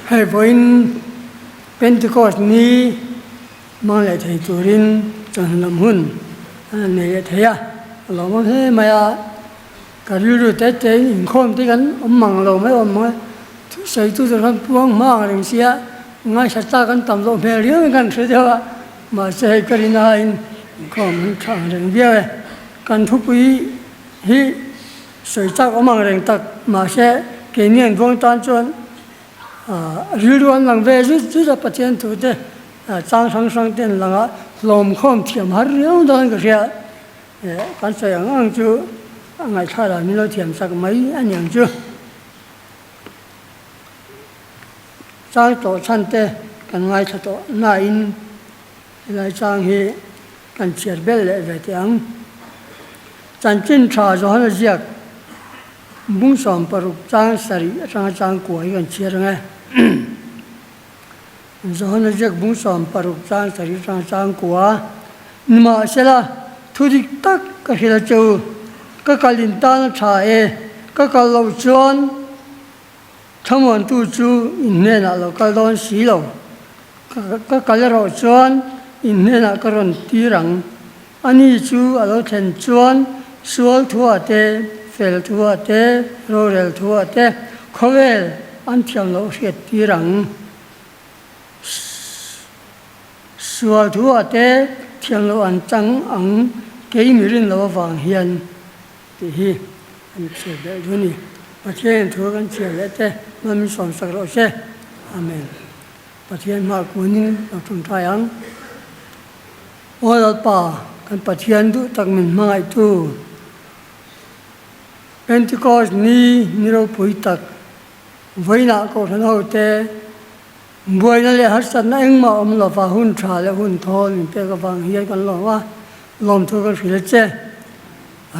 Hei vawiin Pentecost ni hmang leh thei turin chawhnu lam hun an nei leh thei a, a lawmawm hle mai a. Ka rilru te tein inkhawm te kan awm mang lo mai awm mang e. Thusawitu chu khan puang hma ang reng sia, ngaihsa tak an tam loh hmel riau in kan hre deuh a, mahse hei ka rin aiin inkhawm an tha ang reng viau e. Kan thupui hi sawi chak awm ang reng tak, mahse keini an buang tan chuan rilru an lang ve zut zut a, Pathian thu te chang hrang hrang te an lang a, hlawmkhawm thiam har riau dawn ka hria. Kan sawi ang ang chu a ngaihthlak dan min lo thiam sak mai a ni ang chu. Chang tawh chhan te kan ngaithla tawh nain helai chang hi kan chhiar belh leh ve teh ang. Chanchin tha Johana ziak bung 16 chang sarih atanga chang kua hi kan chhiar ang e. Johana ziak bung 16 chang sarih atanga chang kua, Nimahsela, thu dik tak ka hrilh a che u, ka kal in tan a tha e, ka kal loh chuan thlamuantu chu in hnenah lo kal dawn si lo, ka kal erawh chuan in hnenah ka rawn tir ang. Ani chu a lo thlen chuan sual thuah te, fel thuah te, rorel thuah te khawvel an thiam loh hriat tir ang. Sual thuah te thiam loh an chang ang kei mi rin loh avang hian tih hi an chhiar belh duh a ni. Pathianin thu kan chhiar leh te hma min sawmsak rawh se. Amen. Pathian hma kunin lo tawngtai ang. Aw Lalpa, kan Pathian duh tak min hmangaihtu, Pentecost ni ni ropui tak, vawiinah Kohhran hote buaina leh harsatna engmah awm lova hun tha leh hun thawl min pek avang hian kan lawm a, lawmthu kan hrilh a che.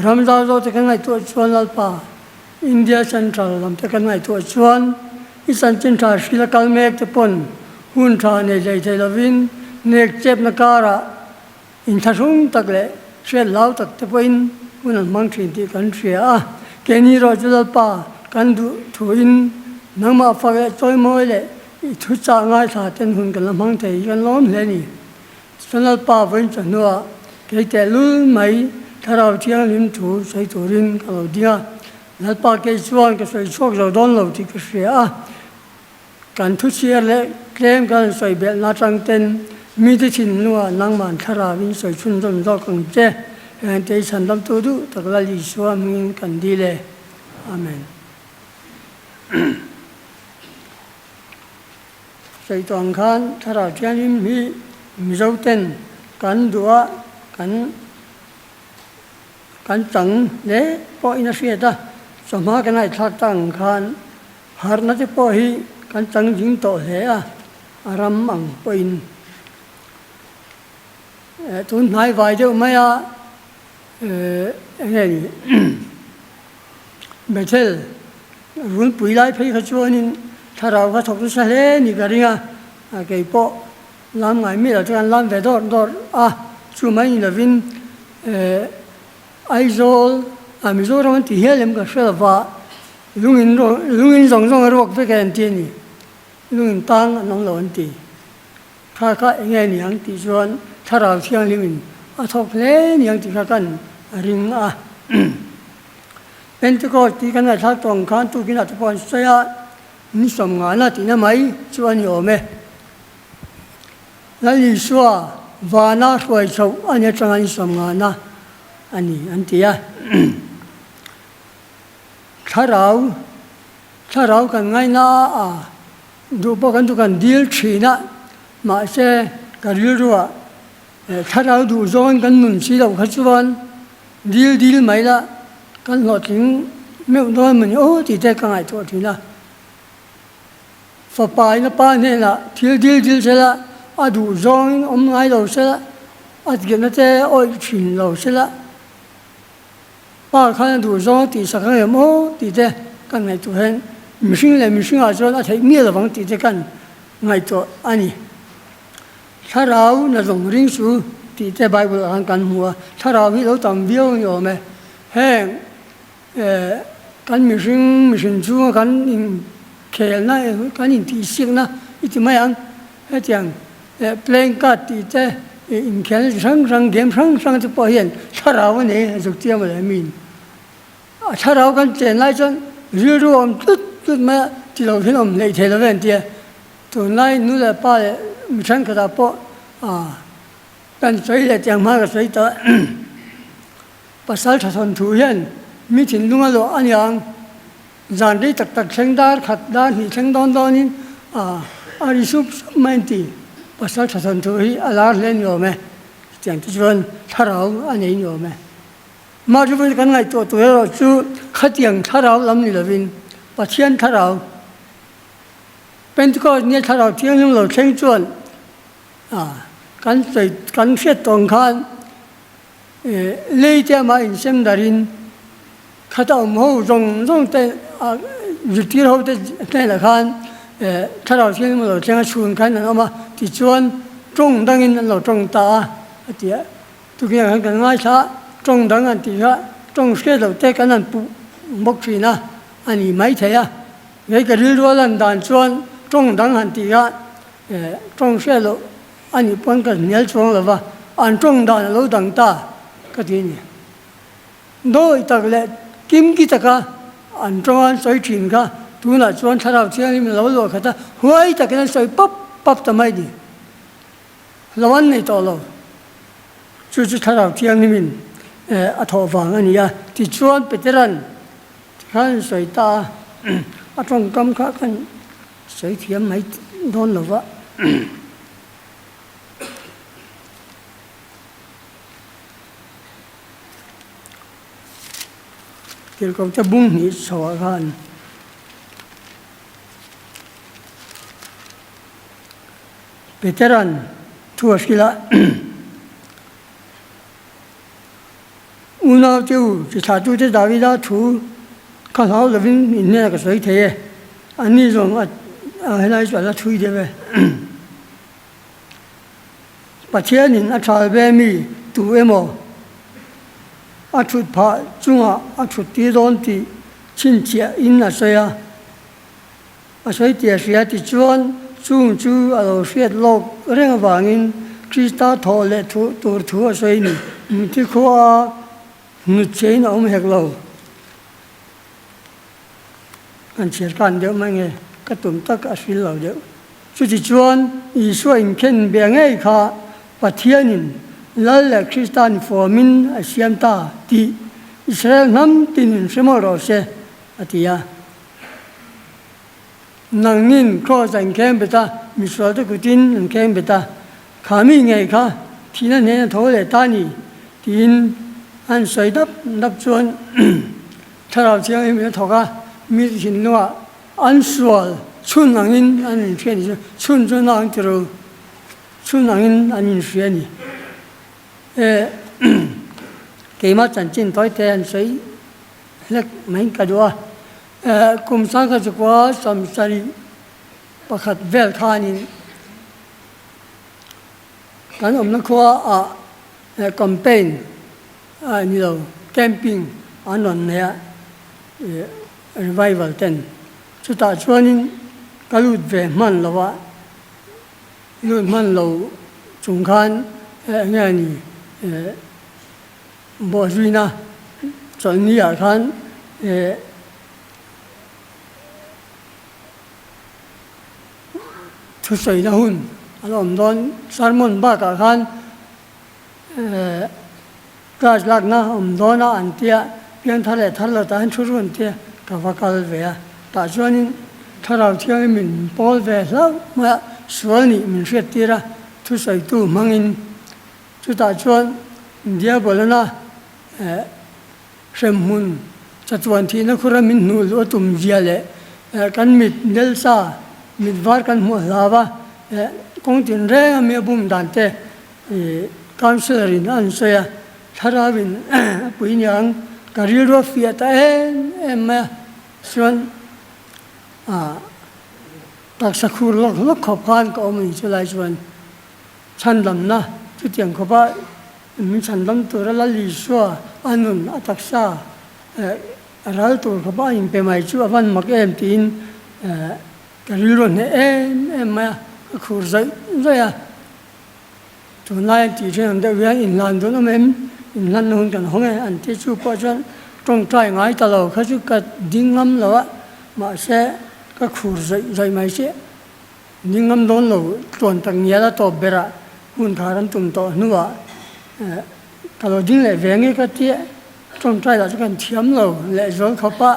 Ram zau zawk te kan ngaihtuah chuan Lalpa, India Central lam te kan ngaihtuah chuan i chanchin tha hril a kal mek te pawn hun tha nei hlei thei lovin nek chepna karah inthlahrung tak leh hriat hlau tak te pawhin hun an hmang thin tih kan hria a. Keini erawh chu Lalpa kan duh thuin nangmah fak leh chawimawi leh i thuchah ngaithla ten hun kan la hmang thei hi kan lawm hle a ni. Chuan Lalpa vawiin chawhnuah kei tehlul mai Thlarau Thianghlim thu sawi turin ka lo ding a, Lalpa kei chuan ka sawi chhuak zo dawn lo tih ka hria a, kan thuchhiar leh tlem kan sawi belhna atang ten mite thinlungah nangman Thlarauin sawi chhunzawm zawk ang che, heng te i chhandamtu duh tak Lal Isua hmingin kan dil e. Amen. Sawi tawh ang khan Thlarau Thianghlim hi Mizo ten kan duh a, kan kan chang hle pawhin a hriat a, chawhma kan ngaihthlak tak ang khan harhna te pawh hi kan chang ding tawh hle a, a ram ang pawhin tun hnai vai deuh mai a eng nge ni Bethel Runpui lai phei kha chuanin thlarau kha thawk nasa hle ni ka ring a, kei pawh lam ngai miah lo chuan lam ve dawrh dawrh a, chu mai ni lovin Aizawl ah Mizoram an ti hial em ka hre lova, lungin lungin zawng zawng a ruak vek e an ti a ni, lungin tang an awm lo an ti. Thla kha eng nge ni ang tih chuan thlarau thianghlimin a thawk hle ni ang tih kha kan ring a. Pentecost tih kan ngaihthlak tawh ang khan tukin ah te pawh an sawi a, ni 50na tihna mai chu a ni awm e. Lal Isua vana hruai chhoh a ni atanga ni 50na a ni an ti a. Thlarau, thlarau kan ngaina a. Duh pawh kan chu kan dil thin a, mahse ka rilruah thlarau duh zawngin kan nun si loh kha chuan dil dil mai la kan hlawhtling meuh dawn mawni aw tih te ka ngaihtuah thin a. Fapa in a pa hnenah thil dil dil se la, a duh zawngin awm ngai lo se la, a tirhna te awih thin lo se la, Pa khan a duh zawng a tihsak ang em aw tih te kan ngaihtuah hian mihring leh mihringah chuan a theih miah lovang tih te kan ngaihtuah a ni. Thlarau na zawng ring su tih te Bible ah khan kan hmu a, thlarau hi lo tam viau a ni awm e. Heng kan mihring mihring chunga kan in. khelna kan intihsiakna i ti mai ang. Hetiang playing card tih te inkhelna chi hrang hrang game hrang hrang te pawh hian thlarau a nei a zuk chiang maw le miin a thlarau kan chen lai chuan rilru a awm tlut tlut mai a ti lo hian awm hleih thei lo ve an ti a tunlai nu leh pa leh mi thenkhatah pawh ah kan sawi leh tiang hma ka sawi tawh pasal tha thawnthu hian mi thinlung a luah a niang. Zan rei tak tak thleng dar khat dar hnih thleng dawn dawnin a ri sup sup mai an ti. Pasal tha thawn thu hi a lar hle ni awm e. Chutiang te chuan thlarau a nei ni awm e. Mah chu pawhin kan ngaihtuah tur erawh chu khatiang thlarau lam ni lovin Pathian thlarau, Pentecost nia thlarau thianghlim lo thleng chuan kan sawi kan hriat tawng khan Lei te amah insem darin khata awm ho zawng zawng te zirtir ho te hnenah khan thlarau thianghlim a lo thleng a chhun khan an awm a tichuan tawng dangin an lo tawng ta a a ti a tukin khan kan ngaithla a tawng dang an tih kha tawng hriat loh te kan han puh bawk thin a a ni maithei a kei ka rilru a lan dan chuan tawng dang han tih kha tawng hriat loh A nih pawn ka hnial chuang lo va, an tawng dan a lo dang ta ka ti a ni. Dawi tak leh kimki taka an tawng an sawi thin kha tunah chuan thlarau thianghlim a lo luah khat a, huai takin an sawi pap pap ta mai ni. Lo an nei tawh lo. Chu chu thlarau thianghlimin a thawh vang a ni a. Tichuan Petera'n tikhan an sawi ta a, a tawngkam kha kan Sawi thiam mai dawn lo va. Tirhkoh te bung hnih chhoah khan Petera'n thu a hrilh a, Unau te u, chithlahtute Davida thu kha hlau lovin in hnenah ka sawi thei e. Anni zawng a helai chu a la thui deuh e. Pathianin a thal ve mi tu emaw a thut phah chungah a thut tir dawn tih chhinchhiah in a sawi a. A sawi tih a hria tichuan chung chu a lo hriat lawk reng avangin Krista thawh leh tur thu a sawi ni. Mitthi khua hnutchhein a awm hek lo. Kan chhiar khan deuh mai nge ka tum tak a hril lo deuh. Chutichuan Isua inkhen bia ngei kha Pathianin Lal leh Krista ni fawmin a siam ta tih Israel hnam tinin hre mawlh rawh se, a ti a. Nangnin Kraws a inkheng bet a, misualte kutin an kheng bet a, kha mi ngei kha thihna hnena tho leh ta ni tiin an sawi dap dap chuan Thlarau Thianghlim in a thawk a, mi thinlungah an sual chhun angin an inhria ni chu, chhun chu nang ti ru, chhun angin an inhria ni. E keimah chanchin tawite an sawi hlek mai ka duh a. Kum sangkhat chukua 71 vel khanin kan awmna khua ah campaign a ni lo camping an rawn nei a revival ten chutah chuanin ka lut ve hman lo a lut hman lo chung khan enge a ni Bawhzuina chawlhni ah khan thusawina hun a la awm dawn. Sermon bakah khan class lakna a awm dawn a an tia, pianthar leh thar lo tah hian thu ru an tia ka va kal ve a. Tah chuanin Thlarau Thianghlim min pawl ve hlauh mai a, sual nih min hriattir a, thusawitu hmangin Chutah chuan Diabolana hremhmun chatuan thihna khura min hnuh luh a tum zia leh kan mit nelsa mit var kan hmuh hlau a, kawng tinreng a mi a bum dan te councillor in a an sawi a, thlarau in a pui niang ka rilru a fiah ta em em mai a, chuan taksa khur lawk lawk khawp khan ka awm a ni chulai chuan. Chhandamna, Chutiang khawpa min chhandam tura Lal Isua a nun a taksa ral tur khawpa a inpe mai chu a van mak em tiin Ka rilru hneh em em mai a, ka khur zawih zawih a. Tunlai an tih thin ang deuh hian inhlan dawn awm em? Inhlanna hun kan hawng e an tih chu pawh chuan tawngtai ngai ta lo kha chu ka ding ngam lo a, mahse ka khur zawih zawih mai chiah. Ding ngam dawn lo tluan tak ngial a tawp berah hun thar an tum tawh hnuah ka lo ding leh ve nge ka tia, tawngtai lah chu kan thiam lo lehzual khawp a,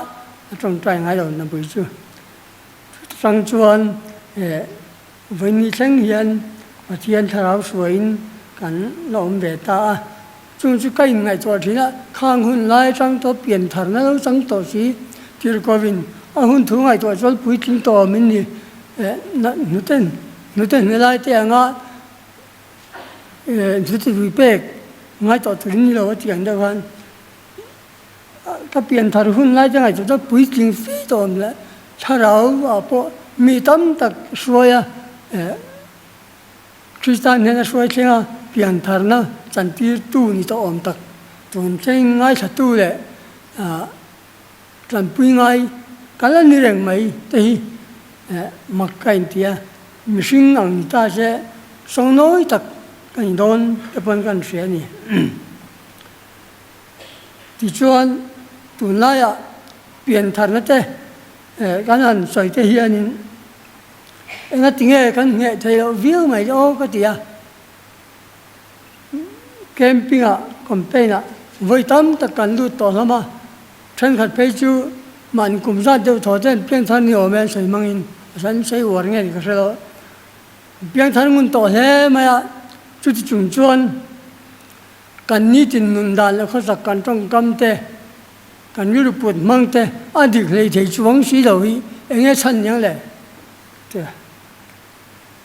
a tawngtai ngai lo na pui chu. Chutang chuan vawiin thleng hian Pathian thlarau hruaiin kan la awm ve ta a. Chung chu ka inngaihtuah thin a, khang hun lai atang tawh pian tharna lo chang tawh si tirhkohin a hun thu ngaihtuah chuan puitling tawh awmin ni hnute hnute hne lai te anga hnute vui pek ngaihtuah turin ni lo a tih ang deuh khan. Ka pian thar hun lai te ngaihtuah chuan puitling fi tawh awm leh thlarau ah pawh mi tam tak hruai a, Krista hnena hruai thleng a pian tharna chantirtu ni tawh awm tak tun thleng ngaithlatu leh tanpui ngai ka la ni reng mai te hi mak ka inti a, mihring ang ni ta se sawngnawi tak ka ni dawn te pawn ka hria a ni. Tichuan, tunlaiah piantharna te kan han sawi te hianin engatinge kan ngheh theih loh viau mai le aw ka ti a. Camping-ah, campaign-ah vawi tam tak kan lut tawh hlawm a, thenkhat phei chu mahni kum zat deuh thaw ten pianthar ni awm e an sawi hmangin an sawi uar nge ni ka hre lo. Pianthar ngun tawh hle mai a, chuti chung chuan Kan nitin nun dan leh khawsak kan tawngkam te, kan rilru put hmang te a dik hlei thei chuang si lo hi eng nge chhan niang le? Tia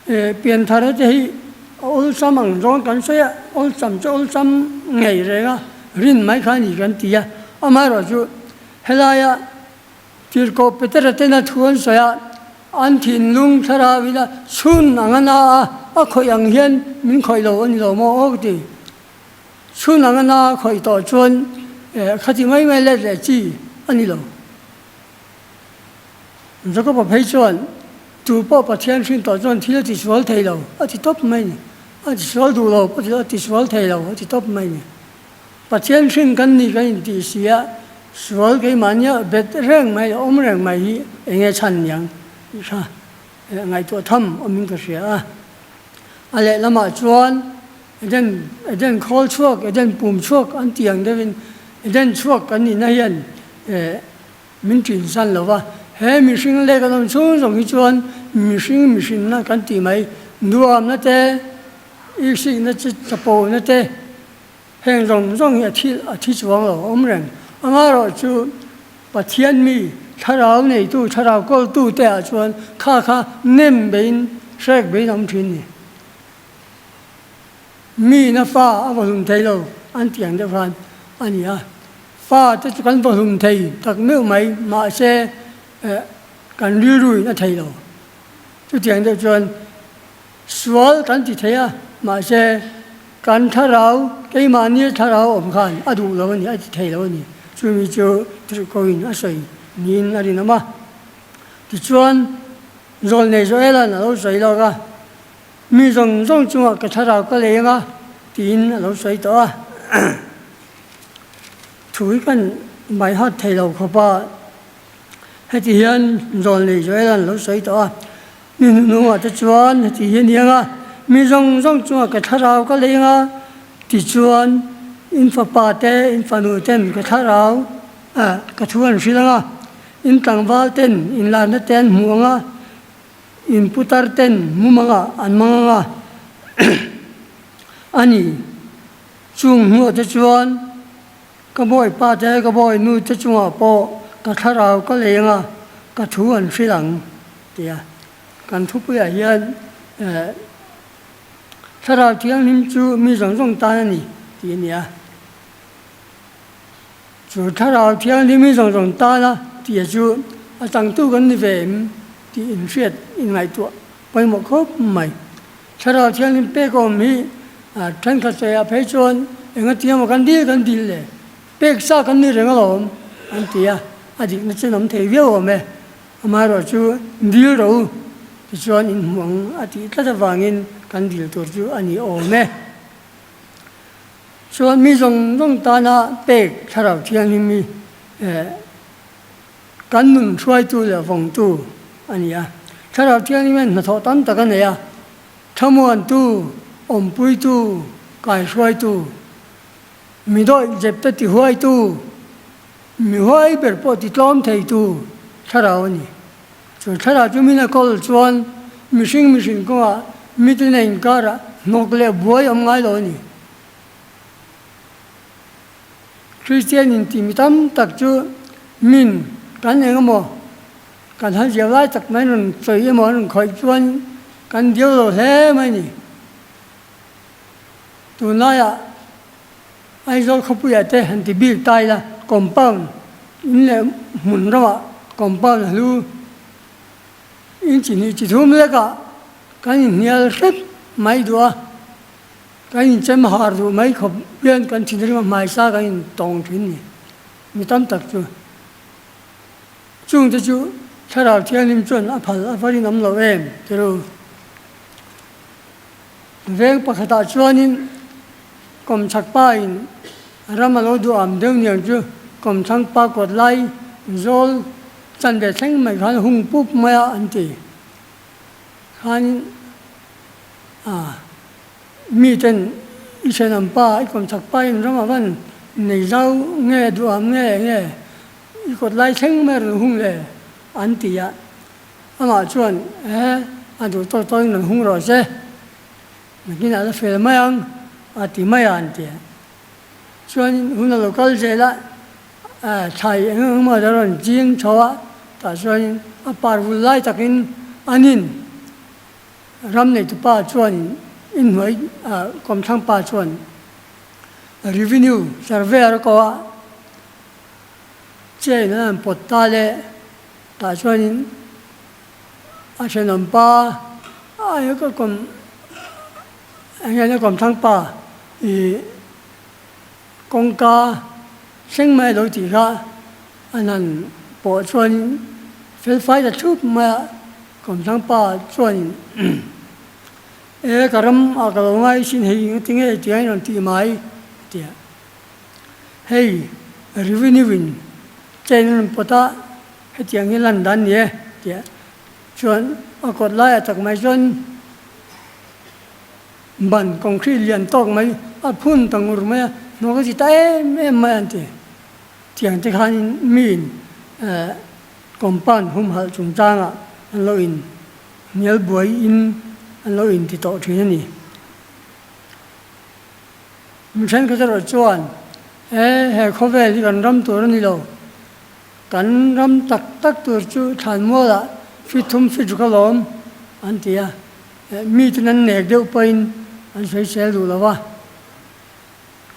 e pianthara te hi a awlsam ang zawng kan sawi a, awlsam chu awlsam ngei reng a, rin mai kha a ni kan ti a, amaherawhchu helaia Tirhkoh Petera tena thu an sawi a, an thinlung thlarau ila chhun ang a na a, a khawih ang hian min khawih lo a ni lo maw aw ka ti. Chhun ang a na a khawih tawh chuan khati mai mai let leh chi a ni lo. Jakoba phei chuan tu pawh Pathian hrin tawh chuan thil a tisual thei lo a ti tawp mai ni. A tisual duh lo pawh a tisual thei lo a ti tawp mai ni. Pathian hrin kan ni kan intih si a, sual keimahnia bet reng mai leh awm reng mai hi eng nge chhan niang tih kha ngaihtuah tham awmin ka hria a. A lehlamah chuan Eden Eden khawl chhuak, Eden pum chhuak an tih ang deuhin Eden chhuak kan nihna hian min ṭin san lo va, he mihring leh kan awm chhung zawng hi chuan mihring mihrinna kan tih mai nuamna te, iksikna te, chapona te, Heng zawng zawng hi a thil a thi chuang lo a awm reng. Amaherawhchu Pathian mi thlarau neitu, thlarau kawltu te ah chuan kha kha nem beiin hrek beiin a awm thin ni. Miin a fa a vahlum thei lo an tih ang deuh khan a ni a. Fa te chu kan vahlum thei tak meuh mai mahse kan rilruin a thei lo. Chutiang deuh chuan Sual kan ti thei a, mahse kan thlarau, keimahni thlarau awm khan a duh lo a ni, a ti thei lo a ni. Chumi chu Tirhkohin a sawi niin a rinawm a. Tichuan, Zawlnei Joela'n a lo sawi lawk a, Mi zawng zawng chungah ka thlarau ka lei anga tiin a lo sawi tawh a. Thu hi kan maihat thei lo khawp a, heti hian Zawlnei Joela'n a lo sawi tawh a. Ni hnuhnungah te chuan heti hi a ni ang a, mi zawng zawng chungah ka thlarau ka leng a, tichuan in fapa te, in fanu ten ka thlarau ah ka thu an hrilh ang a, in tlangval ten in larna te an hmu ang a, in putar ten mumangah an mang ang a, a ni. Chung hnuah te chuan Ka bawipa te, ka bawinu te chungah pawh ka thlarau ka leng a, ka thu an hrilh ang, ti a. Kan thupuiah hian thlarau thianghlim chu mi zawng zawng tan a ni tih a ni a. Chu thlarau thianghlim mi zawng zawng tana tih chu a changtu kan ni ve em tih inhriat inngaihtuah pawimawh khawp mai. Thlarau Thianghlim pek awm hi thenkhat sawiah phei chuan engati emaw kan dil kan dil le, pek sa kan ni reng alawm an ti a, a dikna chu an awm thei viau awm e. Amaherawhchu dil ro u tichuan in hmu ang a tih tlat avangin kan dil tur chu a ni awm e. Chuan mi zawng zawng tana pek Thlarau Thianghlim hi kan nun hruaitu leh vawngtu a ni a. Thlarau Thianghlim hian hnathawh tam tak a nei a, thlamuantu, awmpuitu, kaihruaitu, mi dawih zepte tihuaitu, Mi huai ber pawh ti tlawm theitu thlarau a ni. Chu thlarau chu min a kawl chuan mihring mihring kawngah mitin a inkarah hnawk leh buai awm ngai lo a ni. Kristian inti mi tam tak chu min kan eng emaw kan han ziau lai tak mai rawn sawi emaw an rawn khawih chuan kan diau lo hle mai a ni. Tunlaiah Aizawl khawpuiah te han ti bik ta ila, compound in leh hmun ramah compound a hlu in chi hnih chi thum lekah kan inhnial hrep mai duh a, kan inchem har duh mai khawp hian kan thinrim a hmaisa kan intawng thin ni mi tam tak chu. Chungte chu Thlarau Thianghlim chuan a phal a va rinawm lo em ti ru. Veng pakhatah chuanin kawmchhak pa in ram a lo duh am deuh niang chu kawmthlang pa kawt lai zawl chan ve thleng mai khan hung pup mai a an ti khanin ah miten i thenawm pa i kawmchhak pa in ram a van nei zau nge duh am nge nge i kawt lai thleng mai a rawn hung le an ti a. Amah chuan, E, a duh tawk tawkin rawn hung rawh se, nakinah la fel mai ang, a ti mai a, an ti a. Chuanin hun a lo kal zel a, thlai eng eng emaw a rawn ching chho a, tah chuanin a par vul lai takin anin ram neitupa chuanin inhnuai kawmthlangpa chuan revenue surveyor a ko a, chain an han pawt ta le. Tah chuanin a thenawm pa a ka kawm eng nge a kawm thlang pa ih kawngka thleng mai a lo tih kha an han pawh chuanin fel fai ta thup mai a kawm thlang pa chuanin e ka ram ah ka lo ngai sin hei engtin nge tiang in rawn tih mai a ti a hei revenue in Chain a rawn pawt a, hetiang hi lan dan ni e tih chuan a kawt laiah tak mai chuan ban concrete lian tawk mai a phun ta ngur mai a, hnawk a ti ta em em mai an ti. Tiang te khanin miin eh compound humhalh chungchangah an lo in hnial buai in an lo inti tawh thin a ni. Mi thenkhat erawh chuan, E, he khawvel hi kan ram tur a ni lo. Kan ram tak tak tur chu thlanmualah fit thum fit ruk alawm, an ti a. Miten an nek deuh pawhin an sawisel duh lo va.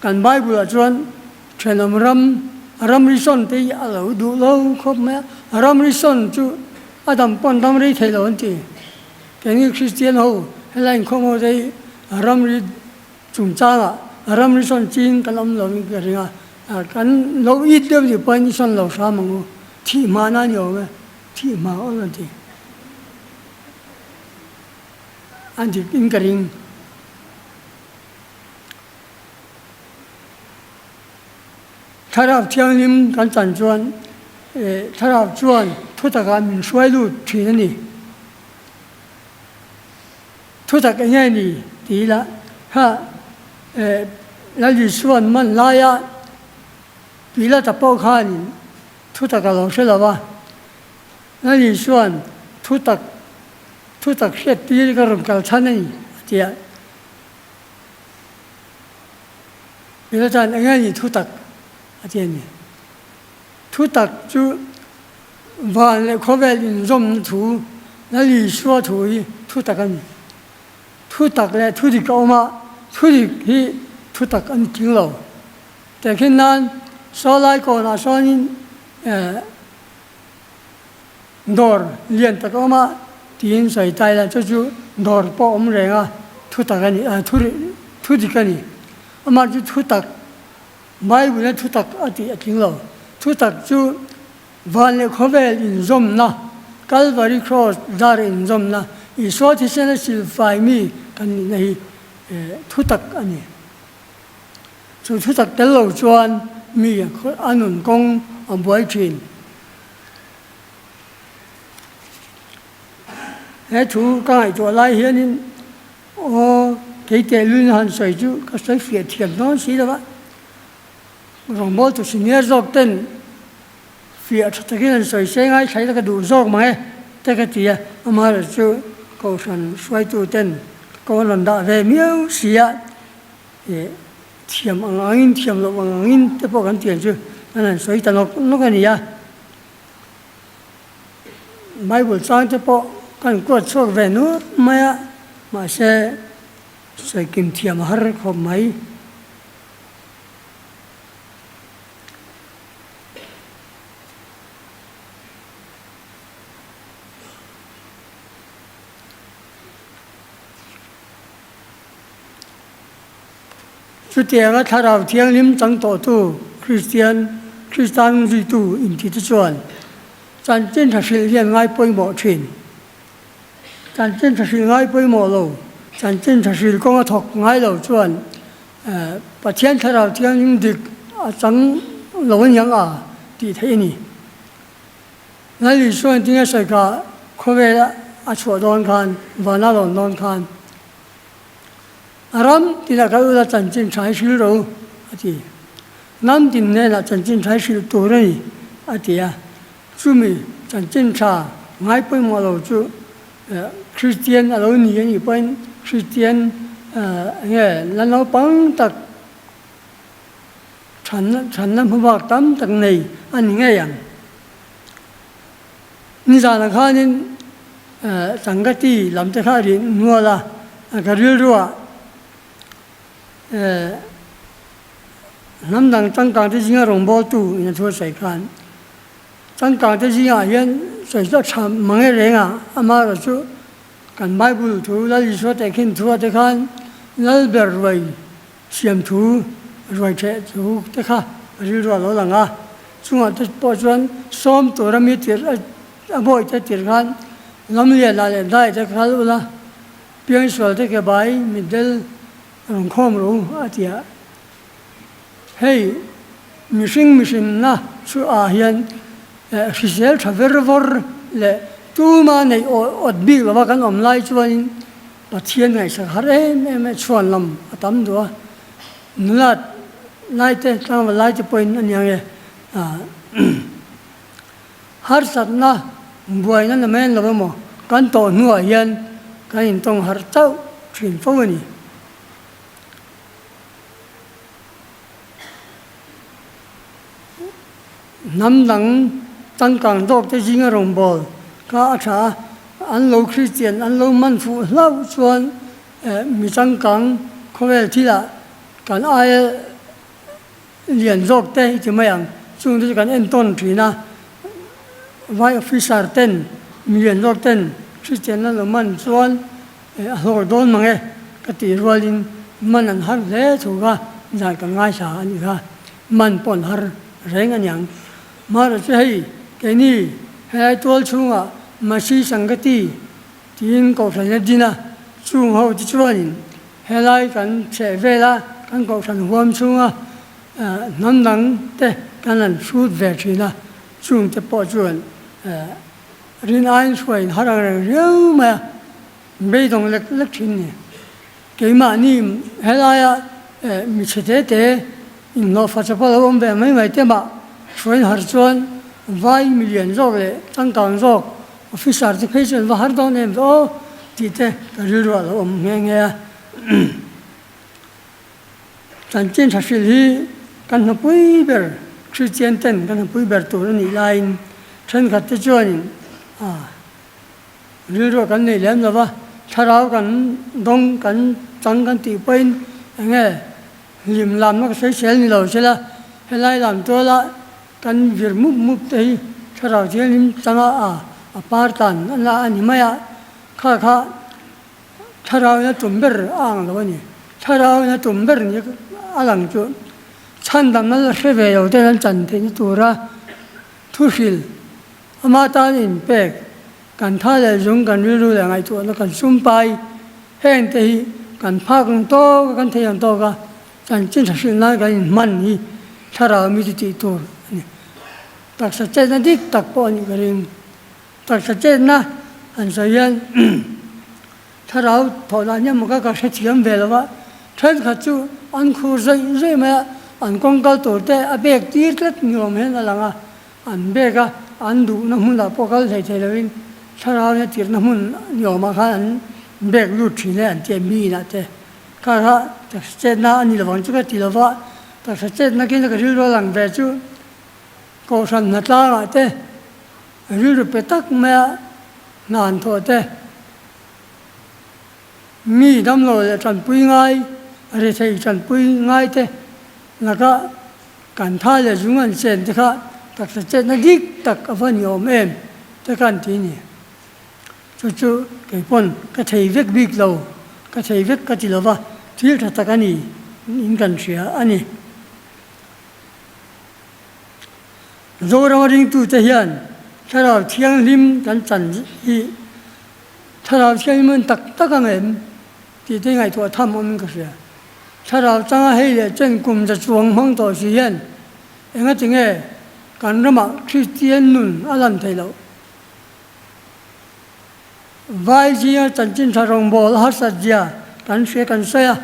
Kan Bible-ah chuan thenawm ram, ramri sawn te hi a lo duh lo khawp mai a. Ramri sawn chu a dam pawn ram rei thei lo an ti. Keini Kristian ho helai inkhawm ho te hi ramri Chungchangah ramri sawn ching kan awm lovin ka ring a, kan lo it deuh nih pawhin i sawn lo hram ang u, thih hma na ni awm e, thih hma awl an ti. A dik in ka ring. Thlarau Thianghlim kan chan chuan Thlarau chuan thutakah min hruai lut thin a ni. Thutak eng nge ni ti ila kha Lal Isua'n man laia Pilata pawh khanin thutak a lo hre lo va, Lal Isua'n thutak thutak hriat tir ka rawn kal chhan a ni a ti a. Pilata'n eng nge ni thutak a ti a ni. Thutak chu Van leh khawvel inzawmna thu, Lal Isua thu hi thu tak a ni. Thu tak leh thu dik a awm a, thu dik hi thu tak a ni tling lo. Tehkhin nan sawlai kawnah sawnin dawr lian tak a awm a tiin sawi ta ila chu chu dawr pawh a awm reng a, thu tak a ni, thu dik a ni. Amah chu thu tak, Bible-a thu tak a tih a tling lo. Thu tak chu Van leh khawvel inzawmna. Kalvari Kraws dar inzawmna, Isua thisena silfai mi kan nihna hi thutak a ni. Chu thutak tel lo chuan mi a nun kawng a buai thin. He thu ka ngaihtuah lai hianin aw kei tehlul han sawi chu ka sawi fiah thiam dawn si lo va, rawngbawltu senior zawk ten fiah tha takin an sawi se ngai thlai la ka duh zawk mang e te ka ti a, amaherawhchu chu kohhran hruaitu ten ka kawn rawn dah ve miau si a, ih thiam ang angin thiam loh ang angin te pawh kan tiang chu an han sawi ta nawk nawk a ni a. Bible chang te pawh kan kuat chhuak ve nuap mai a, mahse sawi kim thiam a har khawp mai. Chutianga Thlarau Thianghlim chang tawhtu Kristian, Krista hnungzuitu intite chuan chanchin tha hrilh hian ngai pawimawh thin. Chanchin tha hrilh ngai pawimawh lo, chanchin tha hrilh kawnga thawk ngai lo chuan Pathian Thlarau Thianghlim dik a chang lo aniang a tih theih a ni. Lal Isua'n tinge sawi kha khawvela a chhuah dawn khan, vana lawn dawn khan, A ram tinah kal ula chanchin tha hi hrilh ro, a ti. Hnam tin hnenah chanchin tha hi hrilh tur a ni, a ti a. Chumi chanchin tha ngai pawimawh lo chu Kristian a lo ni a nih pawhin Kristian enge la naupang tak thanna hmabak tam tak nei a ni ngei ang. Nizanah khanin Sangati lam te kha a rih nual a, ka rilruah hnam dang changkang te zinga rawngbawltu in a thu a sawi khan changkang te zingah hian sawi chu a tha mang e reng a, amaherawh chu kan Bible thu Lal Isua tehkhin thu ah te khan Lal ber ruai Siam thu ruai theh chu te kha rilru a lo lang a, chungah te pawh chuan sawm tura mi tirh a bawi te tirh khan Lamlianah leh dai te kal ula, piangsual te ke bai mitdel rawn khawm ru a ti a. Hei mihring mihrinna chu ah hian hrisel tha ver vawr leh tuma neih awt bik lova kan awm lai chuanin Pathian ngaihsak har em em e chhuan lam a tam duh a, nulat lai te tlangval lai te pawhin a nia nge harsatna buaina na men lo emaw kan tawh hnuah hian kan intawng harh chauh thin fo a ni. Hnam dang changkang zawk te zinga rawngbâwl kha a tha a, an lo Kristian an lo man fuh hlauh chuan mi changkang khawvel thilah kan aia lian zawk te i ti mai ang, chung te chu kan entawn thin a, vai officer ten mi lian zawk ten Kristian an lo man chuan A hlawr dawn mang e ka tih rualin man an har hle thu kha zan kan ngaithla a nih kha, man pawh an har reng a niang. Mahrawh chu hei keini helai tual chhungah Masi Sangati tiin kohhran a din a, chung ho te chuanin helai kan chheh vela kan kohhran huam chhunga hnam dang te kan han hrut ve thin a, chung te pawh chuan Rin aiin hruaiin har ang reng riau mai a, beidawng lek lek thin ni. Keimahni helaia mi chhe te te inhlawhfa chawpa lo awm ve mai mai te mah hruaiin har chuan vai milian zawk leh changkang zawk officer te phei chuan va har dawn em ve aw tih te ka rilru ah lo awm nghe nghe a. Chanchin tha hrilh hi kan hnapui ber, Kristian ten kan hnapui ber tur a nih laiin thenkhat te chuanin rilruah kan nei lem lo va, thlarau kan dawng kan chang kan tih pawhin eng nge hlim lamna ka sawisel ni lo sela, helai lam tuala kan vir mup mup te hi thlarau thianghlim changa a par tan a la a ni mai a, kha kha Thlarau in a tum ber a ang lo a ni. Thlarau in a tum ber ni a lang chu chhandamna la hre ve lo ten an chan theihna tura thuhril ama tan inpek. Kan tha leh zung, kan rilru leh ngaihtuahna kan sum pai heng te hi kan phak ang tawk a, kan thei ang tawk a, chanchin tha hrilh nan kan inhman hi thlarau mi chu tih tur a ni. Taksa chetna dik tak pawh a nih ka ring. Taksa chetna han sawi hian thlarau thawh dan hi amah ka hrethiam ve lo va, thenkhat chu an khur zawih zawih mai a, an kawng kal tur te a bek tir tlat ni awm hian a lang a, an bek a, an duhna hmunah pawh kal thei thei lovin thlarau ina tirhna hmun ni awmah khan an bek lut thin e an ti a, mi inah te kha kha taksa chetna a ni lovang chu ka ti lo va, taksa chetna khin ka rilru a lang ve chu Kohhran hnatlangah te rilru pe tak maia hna an thawh te, mi damlo leh tanpui ngai, rethei tanpui ngai te laka kan tha leh zung an chen te kha taksa chetna dik tak a va ni awm em te kha an ti a ni. Chu chu kei pawn ka thei vek bik lo, ka thei vek ka ti lo va, thil tha tak a ni in kan hria a ni. Zorama ringtute hian Thlarau Thianghlim kan chan hi Thlarau Thianghlim an tak tak ang em tih te ngaihtuah tham awmin ka hria. Thlarau changa hei leh chen kum za chuang hmang tawh si hian engati nge kan ramah Kristian nun a lan theih loh? Vai zinga chanchin tha rawngbâwl a harsat zia kan hria kan sawi a.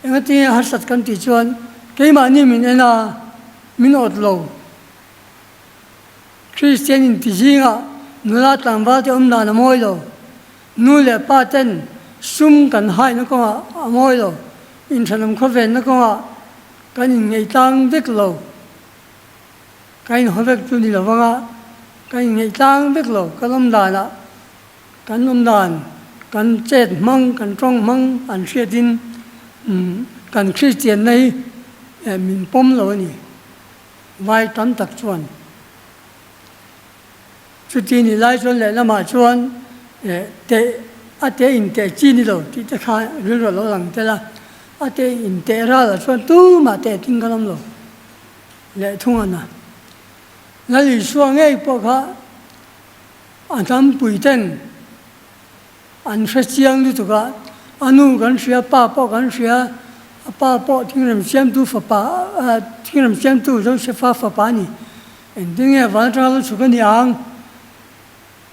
Engati nge harsat kan tih chuan keimahni min en a, min awt lo. Kristian inti zingah nula tlangval te awm dan a mawi lo. Nu leh pa ten sum kan haihna kawngah a mawi lo. Inthanawm khawvenna kawngah kan inngeih tlang vek lo. Kan inhaw vek chu ni lo vanga kan inngeih tlang vek lo. Kan awm danah Kan awm dan, kan chet hmang, kan tawng hmang an hriatin kan Kristianna hi min pawm lo a ni. Vai tam tak chuan chuti ni lai chuan lehlamah chuan teh a teh in teh chi ni lo tih te kha rilru a lo lang tel a, a teh in teh ralah chuan tumah teh ting kan awm lo leh thung a na. Lal Isua ngei pawh kha A hnampui ten an hre chiang lutuk a, a nu kan hria, pa pawh kan hria, a pa pawh thingrem siamtu fapa, thingrem siamtu Josefa fapa a ni. Engtin nge van atanga lo chhuk a ni ang?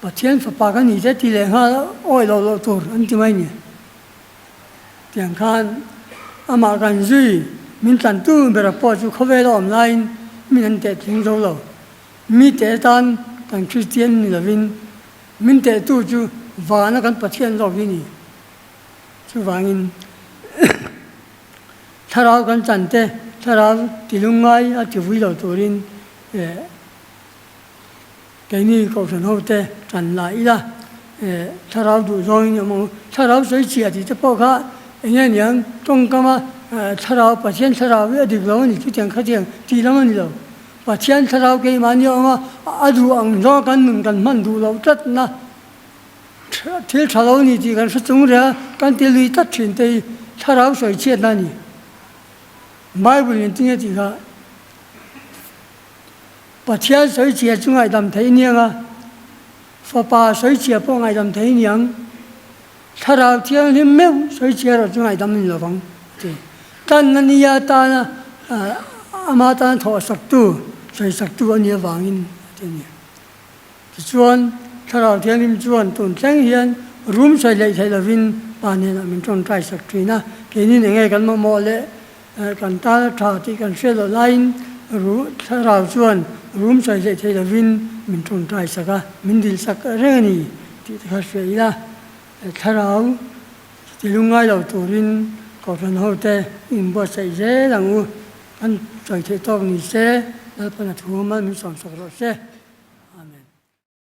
Pathian fapa ka ni te ti leh nghal awi loh loh tur an ti mai ni. Tiang khan amah kan zui min tlantu bera pawh chu khawvel a awm laiin min an teh tling zo lo. Mi teh atan kan Kristian ni lovin min tehtu chu vana kan Pathian zawk hi ni. Chuvangin thlarau kan chan te, thlarau ti lungngai a ti vui lo turin keini Kohhran ho te chan la ila, thlarau duh zawngin awm ang u. Thlarau sawi chhia tih te pawh kha eng nge niang tawngkama thlarau Pathian thlarau hi a dik lo a ni chutiang khatiang tih lam a ni lo. Pathian thlarau keimahni a awm a, a duh ang zawng kan nun kan hman duh loh tlatna thil tha lo ni tih kan hre chung reng a, kan ti lui tlat thin te hi thlarau sawi chhiatna a ni. Bible in tinge tih kha Pathian sawi chhia chu ngaihdam theih aniang a, Fapa sawi chhia pawh ngaihdam theih aniang, Thlarau Thianghlim meuh sawi chhia erawh chu ngaihdam a ni lovang a ti. Tanna nia tana ama tana thawh saktu, sawi saktu a nih avangin a ti a ni. Tichuan, Thlarau Thianghlim chuan tun thleng hian rum sawi hleih theih lovin Pa hnenah min tawngtai sak thin a, keini nen nge kan mamawh leh kan tana tha tih kan hriat loh laiin Thlarau chuan rum sawi hleih theih lovin min tawngtai sak a, min dil sak reng a ni tih te kha hria ila. Thlarau ti lungngai lo turin Kohhran hote inbuatsaih zel ang u. Kan sawi theih tawk ni se, Lalpan a thu mal min sawmsak rawh se.